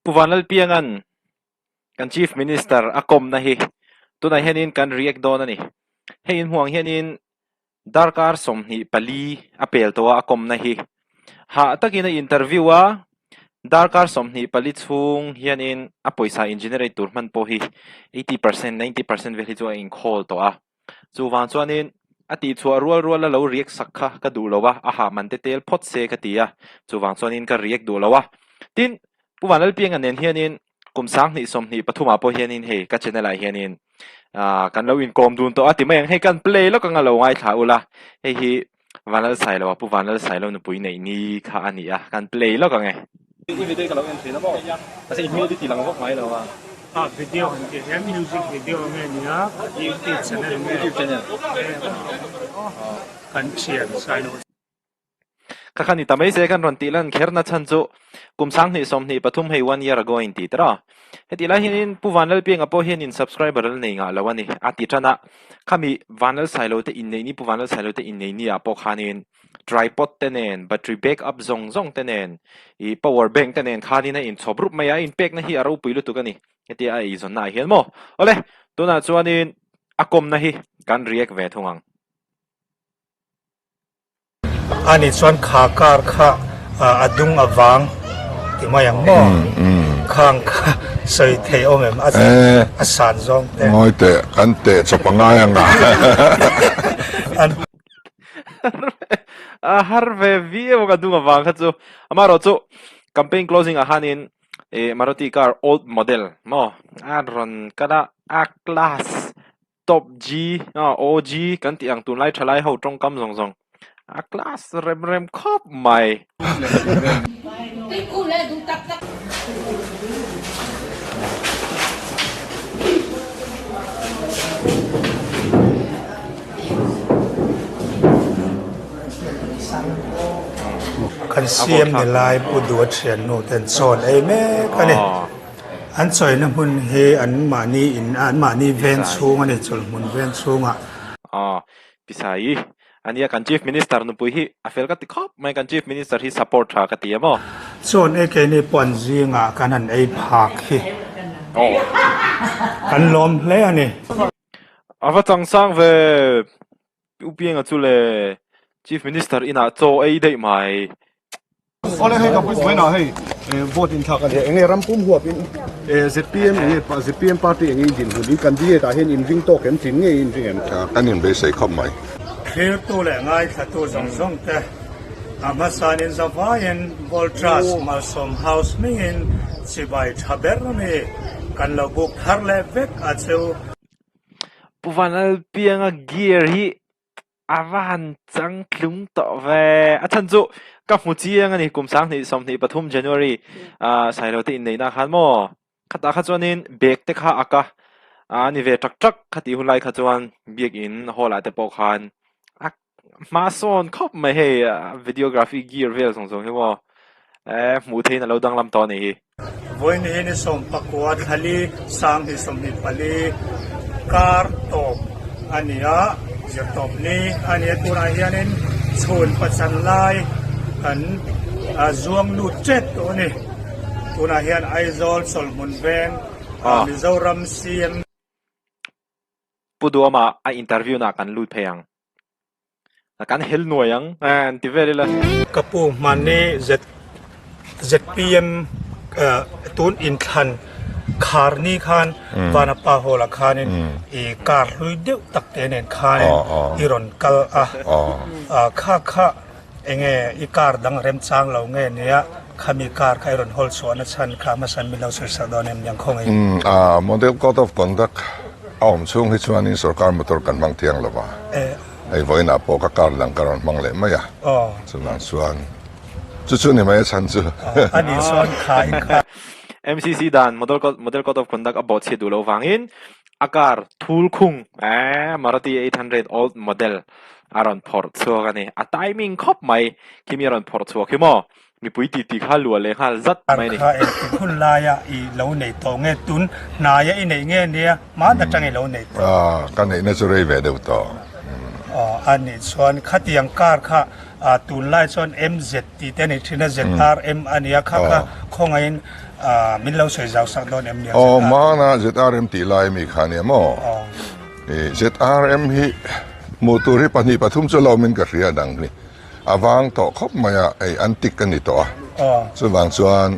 Pu Vanlalpianga'n kan Chief Minister a kawmna hi tunah hianin kan react dawn a ni. Hei in hmuh ang hianin darkar 24 a pel tawh a a kawmna hi. Hah takin a interview a, darkar 24 chhung hianin a pawisa in generate tur hman pawh hi 80%, 90% vel hi chu a inkhawl tawh a. Chuvang chuanin a tihchhuah rual ruala lo react sak kha ka duh lo a, a hah man te tel phawt se ka ti a, chuvang chuanin ka react duh lo a. Tin, Pu Vanlalpianga nen hianin kum 2023 ah pawh hianin hei ka channel ah hianin ah kan lo inkawm dun tawh a ti mai ang, hei kan play lawk anga lo ngaithla ula, hei hi Vanlalsailo a Pu Vanlalsailo nupui neih ni kha a ni a, kan play lawk ang e. I video ka lo en thin a maw? Mahse i hmel i ti lang vak ngai lo a. A video han tih hian music video nge nia youtube channel nge youtube channel kan thian Sailo. Kha kha ni ta mai se kan rawn tih lan kher na chhan chu kum 2023 hei one year ago in ti tawh a. Hetih lai hianin Pu Vanlalpianga pawh hianin subscriber a la nei ngah lo a ni a ti tan a. Khami Vanlalsailo te inneih ni Pu Vanlalsailo te inneih ni ah pawh khanin tripod te nen battery back up zawng zawng te nen ih power bank te nen khanin a inchhawp rup mai a, a inpekna hi a ropui lutuk a ni. Hetia a eizawnna ah hian maw. Awle, tunah chuanin a kawmna hi kan react ve thung ang. Ani chuan kha car kha a dung a vang ti mai ang maw? Khang kha sawi thei awm em? A san zawng te. Ngawi teh, kan teh chawp a ngai ang a. A har ve viau ang a dung avang kha chu. Amaherawh chu campaign closing ah khanin Maruti car old model maw a rawn kal a, a class Top G a OG kan tih ang tunlai thalai ho tawngkam zawng zawng a class rem rem khawp mai. Kan CM ni lai Pu Duha thiannu ten chawn ei mek a ni. An chawina hmun hi an mahni in an mahni veng chhung a ni, chawlhmun veng chhungah. Aw, Pisai, a nia kan Chief Minister nupui hi a fel ka ti khawp mai, kan Chief Minister hi support tha ka ti em aw. Chuan e keini pawh an zingah kan han ei phak hi kan lawm hle a ni. A va changsang ve, U Pianga chu le Chief Minister inah chaw ei daih mai. Awle hei ka pu vawiinah hei vote in thlak a ni a, enge ram pum huap in zpm enge zpm party enge in dinhmun in candidate ah hian in ring tawk em tlin ngei in ring em? Kan in beisei khawp mai. Thlirtu leh ngaithlatu zawng zawng te a hmasanin zavaiin Voltrust Malsawm House hmingin chibai tha ber mi kan lo buk thar leh vek a chu. Pu Vanlalpianga gear hi a va han chang tlung tawh ve. A chhan chu ka hmu chiang a ni kum 2023 January ah Sailo te inneihna khan maw khatah kha chuanin bag te kha ak a a ni ve tak tak khatih hun lai kha chuan biakin hall ah te pawh khan a hma sawn khawp mai hei videography gear vel zawng zawng hi maw eh hmuh theihin a lo danglam tawh a nih hi. Vawiin hi ni 19 thlali 2024 kar tawp a ni a, zirtawp ni a ni a, tunah hianin chhun pachan lai kan zuang lut ṭet tawh a ni. Tunah hian Aizawl Chawlhmun Veng Mizoram CM. Pu Duama a interview na kan lut phei ang. Kan hel nuai ang an ti vel ila. Ka pu hmanni ZPM tun inthlan khar ni khan Vanapa Hall ah khanin i car hlui deuh tak te nen khanin i rawn kal a. Kha kha Enge i car dang remchang lo nge nia khami car kha i rawn hawl chhuahna chhan kha hmasa min lo sawi sak dawn em niang khaw ngei. Umm a model code of conduct a awm chhung hi chuanin sorkar motor kan hmang thiang lo va, hei vawiinah pawh ka car dang ka rawn hmang leh mai a, chuvang chuan chu chu ni mai a chhan chu. A nih chuan kha i car. MCC dan model code model code of conduct a bawhchhiat duh loh vangin a car thul khung eh Maruti 800 old model a rawn phawrh chhuak a ni. A timing khawp mai khi mi a rawn phawrh chhuak hi maw? Mipui titi kha luah leh nghal zat mai a ni. Kha engtik hun laia i lo nei tawh nge tun hnaia i neih nge nia hmaan atang i lo nei tawh? Aw, ka neihna chu rei ve deuh tawh. Aw, a nih chuan khatiang car kha tunlai chuan MZ tih te a ni thin a, ZRM a nia kha kha khawngaihin. Min lo sawi zau sak dawn em nia ZRM? Aw hmana ZRM tih lai ami kha nia maw? ZRM hi hmuh tur hi pahnih pathum chu lo min ka hria dang hi a vang tawh khawp mai a, hei an tik a ni tawh a, chuvang chuan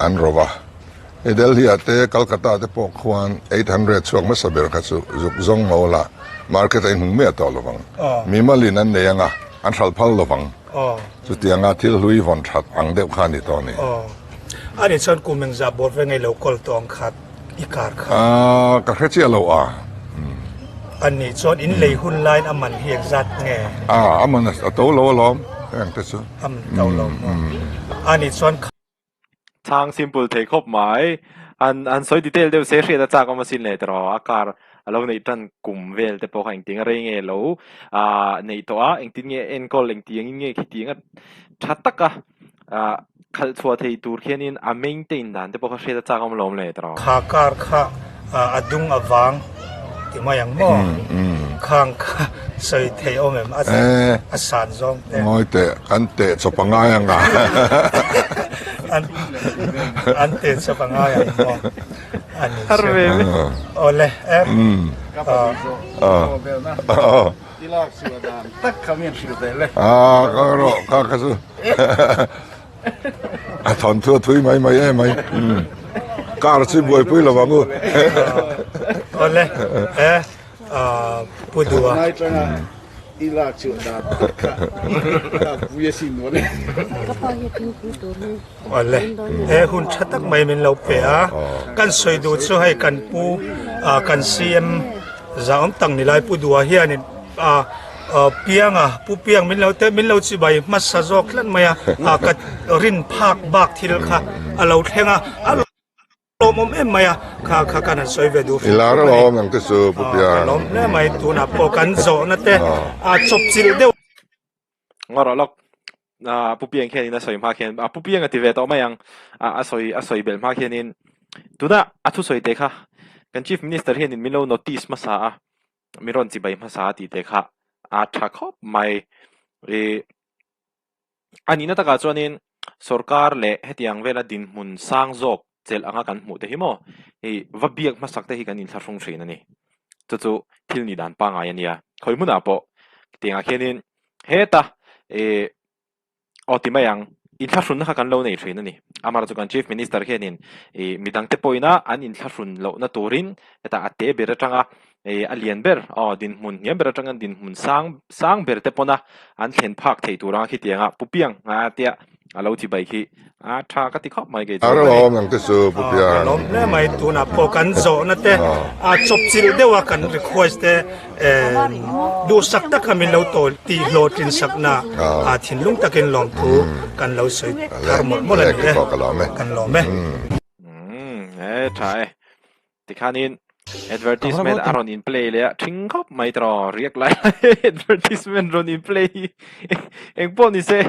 an ro va. Hei Delhi ah te Calcutta te pawh khuan 800 chhuak hmasa ber kha chu zuk zawng mawl a market a inhung miah tawh lovang. Mimalin an nei anga an hralh phal lovang. Chutianga thil hlui vawn that ang deuh kha a ni tawh a ni. A nih chuan kum engzah bawr ve ngei lo kawl tawh ang kha i kar kha? Ka hre chiah lo a. A nih chuan in lei hun laiin a man hi engzat nge? A man a to lo alawm heng te chu. A man to lo maw? A nih chuan. Chhang simple thei khawp mai. An an sawi detail deuh se hriat a chak awm asin le tiraw a car a lo neih tan kum vel te pawh kha engtin a rei nge lo ah neih tawh a engtin nge enkawl engtiang in nge khitiang a tha taka ah khalh chhuah thei tur khianin a maintain dan te pawh kha hriat a chak awm alawm le tiraw. Kha car kha a dung a vang ti mai ang maw? Khang kha sawi thei awm em a san zawng te. Ngawi teh kan teh chawp a ngai ang a. An teh chawp a ngai ang maw? A ni chu. Awle e. I lak chhuah dan tak kha min hrilh teh le. A ka rawh ka kha chu. A thawn thu a thui mai mai em mai. Car chu buaipui lo ang u. Awle e Pu Dua. Ngai tanga i lak chhuah dan tak kha lak pui a sin mawle. Awle e hun tha tak mai min lo pe a. Kan sawi duh chu hei kan pu kan CM Zah awm tak ni lai Pu Dua hianin Pianga, Pu Piang min lo te min lo chibai hmasa zawk tlat mai a, ka rin phak bak thil kha a lo thleng a, a lawmawm em mai a, kha kha kan han sawi ve duh I lar alawm ang te chu Pu Piang. Ka lawm hle mai tunah pawh kan zawhna te a chawpchilh deuh. Ngarawh lawk Pu Piang khianin a sawi hma khian Pu Piang a ti ve tawh mai ang a sawi a sawi belh hma khianin tuna a thusawi te kha kan Chief Minister hianin min lo notice hmasa a min rawn chibai hmasa a tih te kha a tha khawp mai ih a nihna takah chuanin sorkar leh hetiang vela dinhmun sang zawk chelh anga kan hmuh te hi maw ih va biak hmasak te hi kan inthlahrung thin a ni chu chu thil nih dan pangngai a nia khawi hmunah pawh tiangah khianin Heta eh aw ti mai ang, inthlahrunna kha kan lo nei thin a ni. Amaherawhchu chu kan Chief Minister hianin eh midangte pawhina an inthlahrun lohna turin heta a te ber atanga eh a lian ber aw dinhmun hniam ber atanga dinhmun sang sang ber te pawna an thlen phak theih tur anga khitianga pu piang a tia a lo ti bai khi a tha ka ti khawp mai kei chu. A lawm ang te chu pu piang. Ka lawm hle mai tunah pawh kan zawhna te a chawpchilh deuha kan request te Duhsak taka min lo tawl tih hlawhtlin sakna a thinlung takin lawmthu kan lo sawi thar mawlh mawlh a ni e. Kan lawm e. E tha e. Tikhanin advertisement a rawn in play leh a thing khawp mai tawh riak lai advertisement rawn in play hi engpawh ni se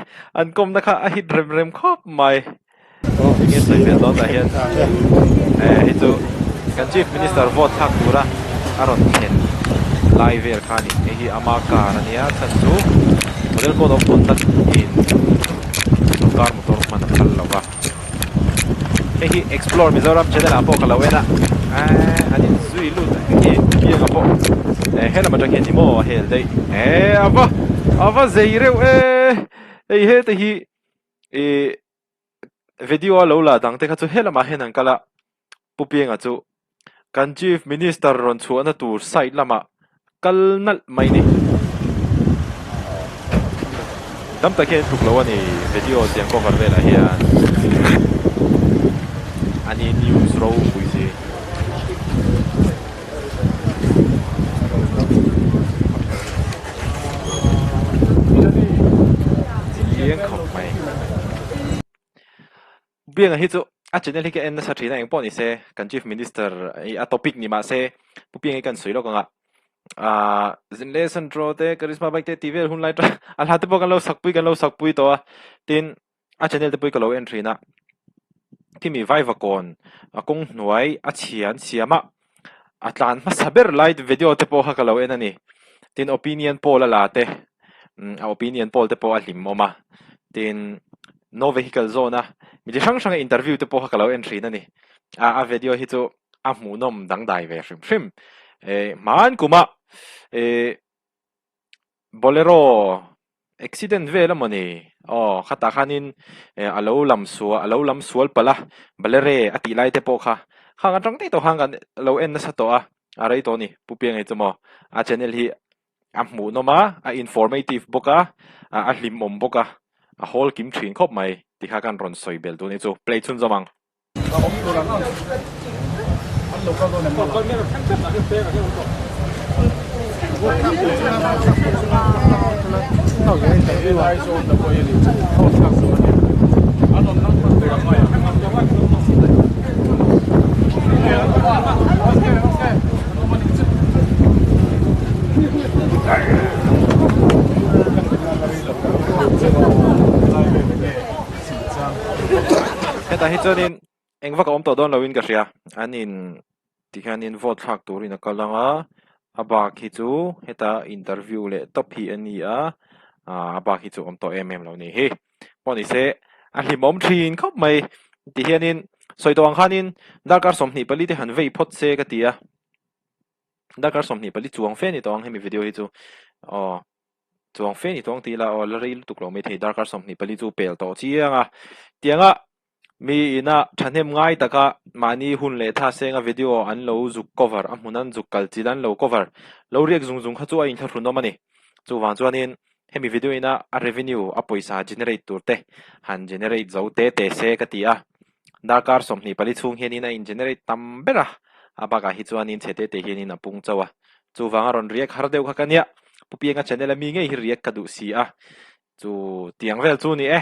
an kawmna kha a hit rem rem khawp mai. Enge sawi vel dawn tah hian eh hei chu kan chief minister vote thlak tura a rawn thlen lai vel kha a ni hei hi ama car a nia chhan chu model code of conduct in sorkar motor hman a phal lo va hei hi explore mizoram channel ah pawh ka lo en a eh an in zui lut a hei hi bianga pawh eh helam atang hian ni maw a hel daih eh a va a va zei reuh e hei hete hi ih video a lo la dang te kha chu helamah hian an kal a Pu Pianga chu kan Chief Minister rawn chhuahna tur side lamah kal nalh mai ni. Tam tak hian tluk lo a ni video tiang cover velah hian a ni news ropui si. Chiang khawp mai. Bianga hi chu a channel hi ka en nasa thin a engpawh ni se kan chief minister hi a topic ni mahse Pu Pianga hi kan sawi lawk ang a ah Zinle Santro te Karizma bike te tih vel hun lai tang a hla te pawh kan lo sakpui kan lo sakpui tawh a tin a channel te pawh hi ka lo en thin a khimi Vaivakawn a kawng hnuai a chhia an siam a a tlan hmasa ber lai video te pawh kha ka lo en a ni tin opinion poll a la te a opinion poll te pawh a hlim awm a tin. No Vehicle Zone a mi chi hrang hranga interview te pawh kha ka lo en thin a ni. A video hi chu a hmuhnawm dangdai ve hrim hrim. Hman kuma Bolero accident vel a mawni? Aw khatah khanin a lo lam sual a lo lam sual palh a Balere a tih lai te pawh kha khang atang daih tawh khan kan lo en nasa tawh a, a rei tawh a ni Pu Pianga hi chu maw a channel hi a hmuhnawm a, a informative bawk a, a hlimawm bawk a, a hawl kim thin khawp mai tih kha kan rawn sawi belh duh a ni chu play chhunzawm ang. Hetah hi chuanin eng vak a awm tawh dawn loin ka hria an in tikhianin vote thlak turin a kal ang a a bak hi chu heta interview leh tawp hi a ni a ah a bak hi chu awm tawh em em lo ni hi pawh ni se a hlimawm thin khawp mai tihianin sawi tawh ang khanin darkar 24 te han vei phawt se ka ti a darkar 24 chuang fe a ni tawh ang hemi video hi chu aw. Chuang fe ni tawng ti ila aw la rei lutuk lo maithei darkar 24 chu pel tawh chiang a. Tianga mi ina thahnem ngai taka mahni hun leh tha senga video an lo zuk cover a hmun an zuk kal chilh an lo cover lo riak zung zung kha chu a inthlahrunawm a ni. Chuvang chuanin hemi video ina a revenue a pawisa generate tur te han generate zo te te se ka ti a. Darkar 24 chhung hianin a in generate tam ber a, a bakah hi chuanin chhe te te hianin a pung chauh a. Chuvanga rawn riak har deuh kha ka nia. Pu Pianga channel a mi ngei hi riak ka duh si a. Chu tiang vel chu ni e.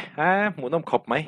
Hmuhnawm khawp mai.